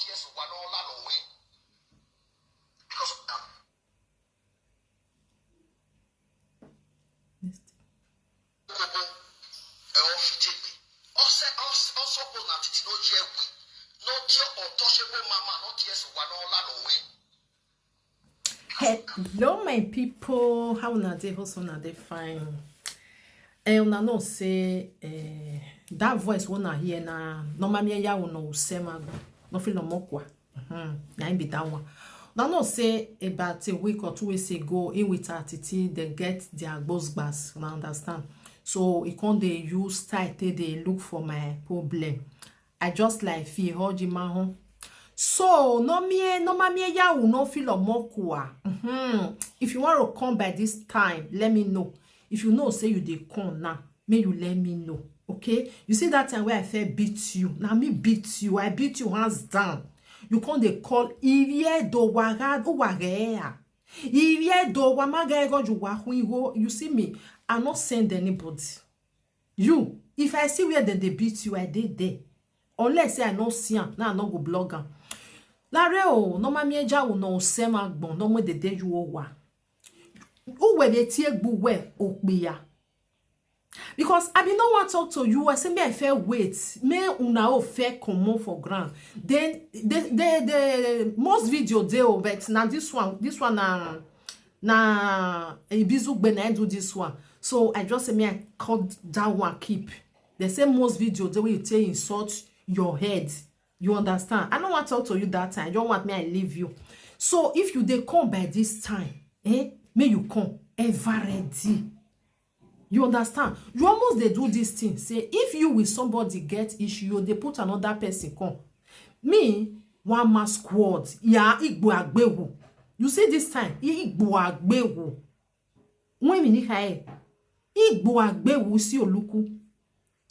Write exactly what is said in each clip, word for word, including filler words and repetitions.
Yes, one all alone. Because of that. Next. Kobo, eh, ofitete. Also, also, also, na titi no je we. No je untouchable mama, not yes, one all alone. Hello, my people. How una dey? Hope una dey fine. Eh, una know say eh, that voice wey una hear na normal me ya una usema no feel no more. Hmm, na im be that one. Una know say about a week or two weeks ago, he with her titi they get their gbos gbas. Una understand? So he come dey use style take dey look for my problem. I just like feel hold him on. So no me no ma me ya u no feel omokwa. Mm-hmm. If you want to come by this time, let me know. If you know say you dey come now, may you let me know. Okay? You see that time where I feel beat you. Now me beat you. I beat you hands down. You come dey call Ivie do waga do wagea. Ivie do wamaga go you wa. You see me? I not send anybody. You, if I see where dem dey beat you, I dey there. Unless say I no see am, now I no go blog am. Lare o, no ma mi eja wo no sema gbon, no mo dey dey you o wa. Who were dey tie gbu we okpiya? Because I be no want talk to you. I say me I fair wait. Me una o fair comot for ground. Then the the the most video dey o, but now this one, this one na na Ibizugbe na do this one. So I just say me I cut that one keep. They say most video dey wey you take insult your head. You understand? I no want talk to you that time. I don't want me I leave you. So if you dey come by this time, eh, may you come ever ready. You understand? You almost dey do this thing. Say if you with somebody get issue, you dey put another person come. Me, one man squad. Yeah, Igbo Agbewu. You see this time, Igbo Agbewu. When we need her, Igbo Agbewu see Oluku.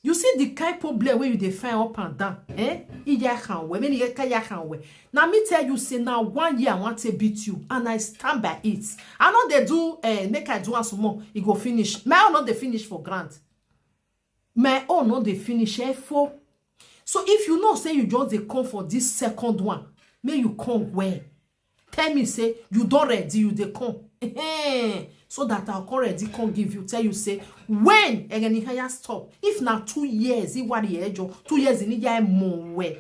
You see the kind problem where you dey find up and down, eh? Iya can we, many ka ya can we. Now me tell you say now one year I want to beat you and I stand by it. I know they do eh, make I do as more, it go finish. My own not dey finish for grant. My own not dey finish eh, for. So if you know say you just dey come for this second one, may you come well. Tell me say you don ready, you dey come. Ehen. So that I'll come ready, come give you, tell you say when Egenihaya stop. If na two years, he wari ejo, two years in iya mo we.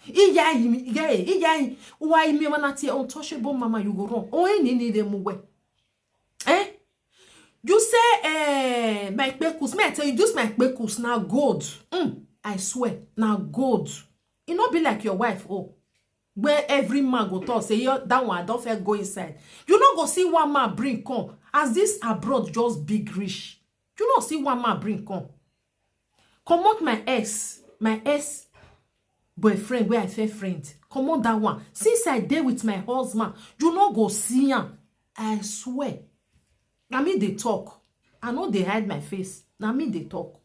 Iya imi, iya iya. Why me man at untouchable mama you go wrong. Oh, any need them we. Eh? You say eh my kpekus. Me I tell you this my kpekus na gold. Mm, I swear, na gold. E no be like your wife oh. Where every man go talk say yo that one I don fair go inside. You no go see one man bring come as this abroad just big rich. You no see one man bring come. Comot my ex, my ex boyfriend where I fair friend. Comot that one. Since I dey with my husband, you no go see am. I swear. Na me dey talk. I no dey hide my face. Na me dey talk.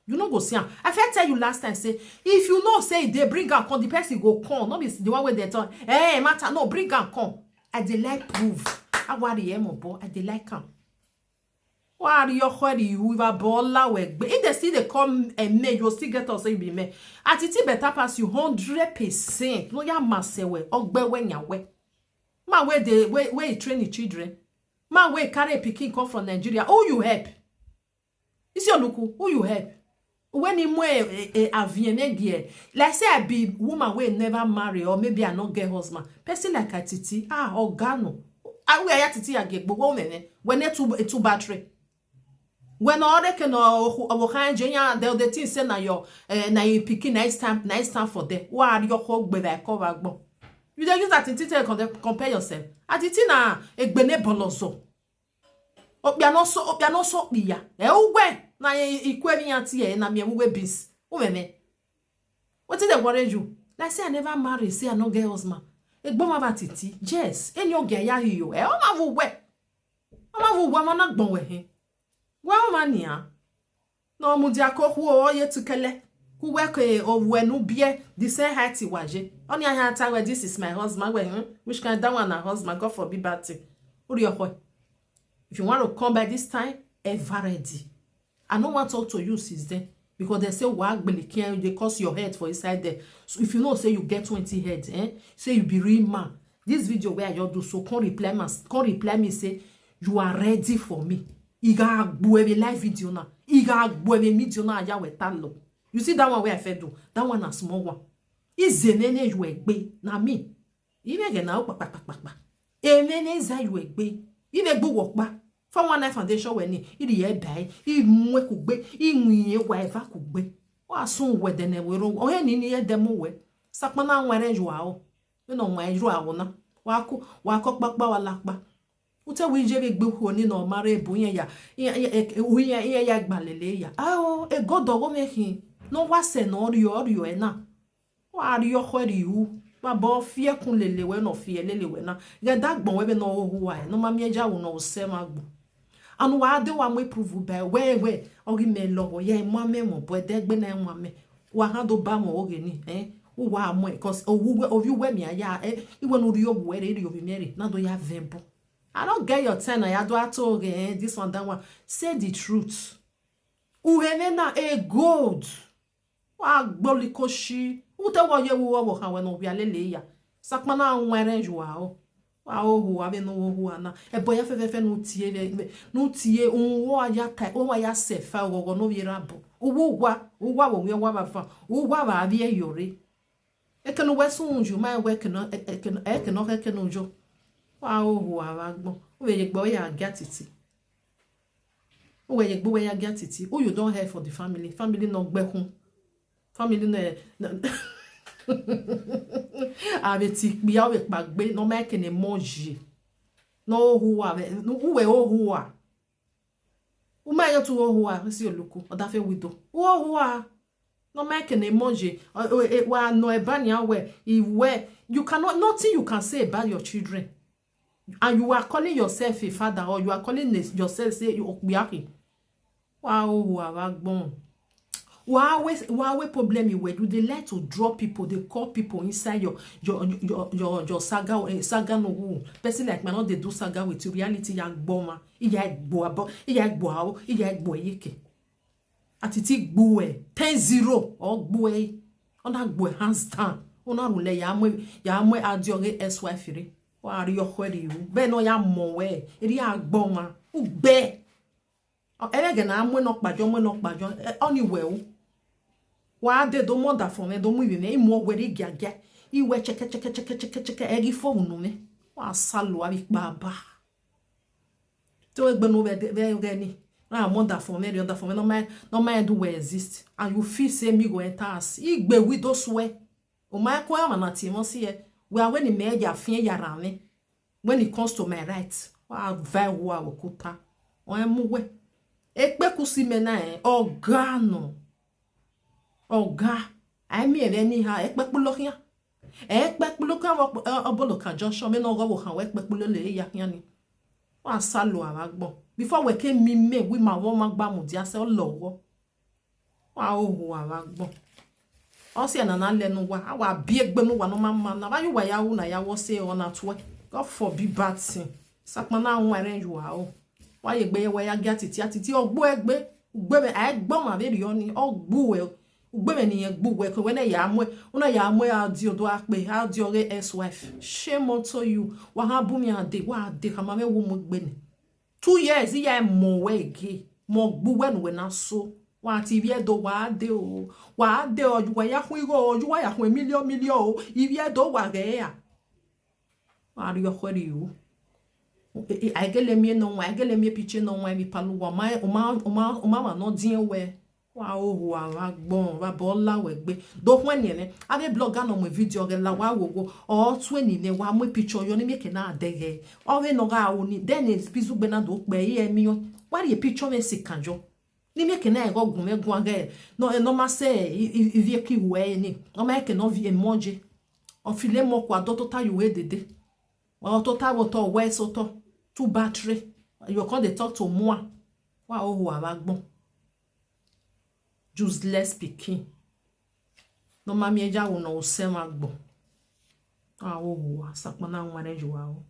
You no go see am. I fit tell you last time say if you know say they bring am come, the person go come. No be the one wey dey talk. Eh, matter no bring am come. I dey like prove. Awari emo bo. I dey like am. Wari your hori you with a ball la we. If they see they come and me, you still get us say you be me. Atiti better pass you hundred percent. No ya masewe ogbewe nyawe. Man where they where where he train the children. Man where carry a pikin come from Nigeria. Who you help? You see Oluku, who you help? When he mwe a avienege, like say I be woman wey never marry or maybe I no get husband. Person like Atiti, ah, organo. I we Atiti agegbo wo mene. When e two e two battery. When already can owo kan jenya the the thing say na your eh, na your pikin nice time nice time for there. Why are you call gbe like cover gbo? You dey use Atiti to compare yourself. Atiti na egbene bolozo. Okpia no so okpia no so kpiya. E ugwe na ikwe ni ati e na mi ugwe bis. Umeme. Wetin dey worry you? Like say I never marry, say I no get husband. Egbo ma ba titi. Yes, any oge ya yo. E o ma vu we. O ma vu we ma na gbon we he. We o ma ni a. No mu dia ko hu o ye tukele. Ku we ke o we nu bie the same height waje. Oni a ha ta we this is my husband we hmm? Which kind that one na husband God forbid bad thing. Uri okwe. If you want to come by this time, ever ready. I no want talk to you since then. Because they say, "Wa gbele kian, they curse your head for inside there." So if you know say you get twenty heads, eh? Say you be real man. This video where I just do so, come reply me, come reply me say you are ready for me. Iga gbuebe live video na. Iga gbuebe video na ya weta lo. You see that one where I fed do. That one a small one. Izenene you egbe na me. Ibe ge na o pa pa pa pa pa. Emene za you egbe. Ibe gbu wo pa. Four one nine foundation we ni. Iri e bai. I mwe kugbe. I nwiye wa eva kugbe. Wa sun we dene we ro. Ohe ni ni e demo we. Sakpana nwere you a o. We no nwere you a o na. Wa ku, wa ko pa pa wa la pa. Ute wi je be gbe ku ni no mare bu yen ya. Yen, yen, yen, yen, yen ya gbalele ya. Ah o, e godo go me hin. No wa se no rio, rio e na. Wa rio khwe ri u. Wa bo fie kun lele we no fie lele we na. Ge da gbon we be no o hu wa e. No ma mi e ja u no o se ma gbo. Anu wa de wa mo prove be we we. Ogi me lo wo ye mo me mo bo de gbe na mo me. Wa ha do ba mo oge ni, eh. U wa mo e, 'cause o wu we, o wi we mi aya, eh. Iwe no ri o wu we re ri o mi mere. Na do ya vembo. I don't get your turn. I do ato oge, eh. This one, that one. Say the truth. Uhe ne na e gold. Wa gboli koshi. Ute wo ye wo wo ha we no wi alele ya. Sakpana nwere you a o. Wa o hu a be no o hu a na. E bo ya fe fe fe no tie ve, no tie un wo ya ta, o wa ya se fa o go no wi ra bo. U wa, u wa wo wi wa ba fa. U wa ba bi e yore. Eke no we sun ju ma we ke no, eke no, eke no eke no jo. Wa o hu a wa gbon. U we ye gbo ya ga titi. U we ye gbo we ya ga titi. U you don help for the family. Family no gbe kun. Family no, no. A be ti kpi a we pa gbe no ma eke ne mo ji. No hu a we, no u we o hu a. U ma yo tu o hu a si oluku. O da fe wido. U o hu a. No ma eke ne mo ji. O, o, e, wa no e ba ni a we. I we. You cannot, nothing you can say about your children. And you are calling yourself a father, or you are calling this- yourself say you okpiaki. Wa o hu a wa gbon. Wa we, wa we problem you we do. They like to draw people, they call people inside your, your, your, your, your saga, eh, saga no who. Person like me, no, they do saga with you. Reality ya gboma. Iya gbo abo, iya gbo ao, iya gbo yeke. Atiti gbo e, ten zero, o gbo e. Ona gbo e hands down. Ona rule ya mo, ya mo adio ge ex-wife re. Wa ri o khwe ri u. Be no ya mo we. Eri a gboma. U gbe. O, ere ge na mo no pajo, mo no pajo. E, oni we u. Wa de do mo da fo me, do mu iwe me, i mo we ri gia gia. I we cheke, cheke, cheke, cheke, cheke. E gi fo unu me. Wa salo abi pa ba. To egbe no we de, we ge ni. Na mo da fo me, ri o da fo me. No ma, no ma do we exist. And you feel say me go enter us. I gbe we do swear. O ma ko ya ma na ti mo si e. We are when me ya fin ya ra me. When it comes to my rights, wa vai wa okuta. O e mu we. E pe ku si me na e. Oga no. Oga. Ai mi e ni ha. E pe pu lo kia. E pe pu lo ka wo, eh, obolo ka junction. Me no go wo kan we pe pu lo le ya kia ni. Wa salo a wa gbon. Before we ke mi me, we ma wo ma gba mu dia se o lo wo. Wa o hu a wa gbon. O si na na le nu wa, a wa bi egbe nu wa no ma ma na. Wa yu wa ya hu na ya wo se o na tuwe. God forbid bad thing. Sakpana nwere you a o. Wa ye gbe ye wa ya gi atiti, atiti o gbo egbe. Ugbe me, a gbo ma be ri oni. O gbo we. Ugbe me ni ye gbo we. Ko we ne ya mo e. Una ya mo e a di odo a pe. A di ore ex-wife. Shame unto you. Wa ha bu mi a de. Wa de ka ma me wo mo gbe ni. Two years, iya e mo we ge. Mo gbu we nu we na so. Wa ti bi e do wa de o. Wa de o, ju wa ya hun igo o, ju wa ya hun million, million o. Ibi e do wa ge ya. Wa ri o khwe ri u. E, e, a gele mi no wa, a gele mi piche no wa, mi palu wa. Ma, o ma, o ma, o ma wa no din we. Wa o hu a wa gbon, wa bo la we gbe. Do hwe ni ene. A be blogger no mo video ge la wa wo wo. O tu ni ne wa mo picture yo ni mi ke na de ge. O we no ga o ni. Then is bizu gbe na do pe e mi yo. Wa ri picture me si kanjo. Ni mi ke na e go gun me gun ge. No, e no ma se, i, i, i vie ki we ni. No ma ke no vie mo je. O file mo kwa do to ta yu we dede. Wa o to ta wo to we so to. Tu battery. You come dey talk to moi. Wa o hu a wa gbon. Useless pikin. No ma mi e ja wo no o se ma gbon. A o hu a, sakpana nwere ju a o.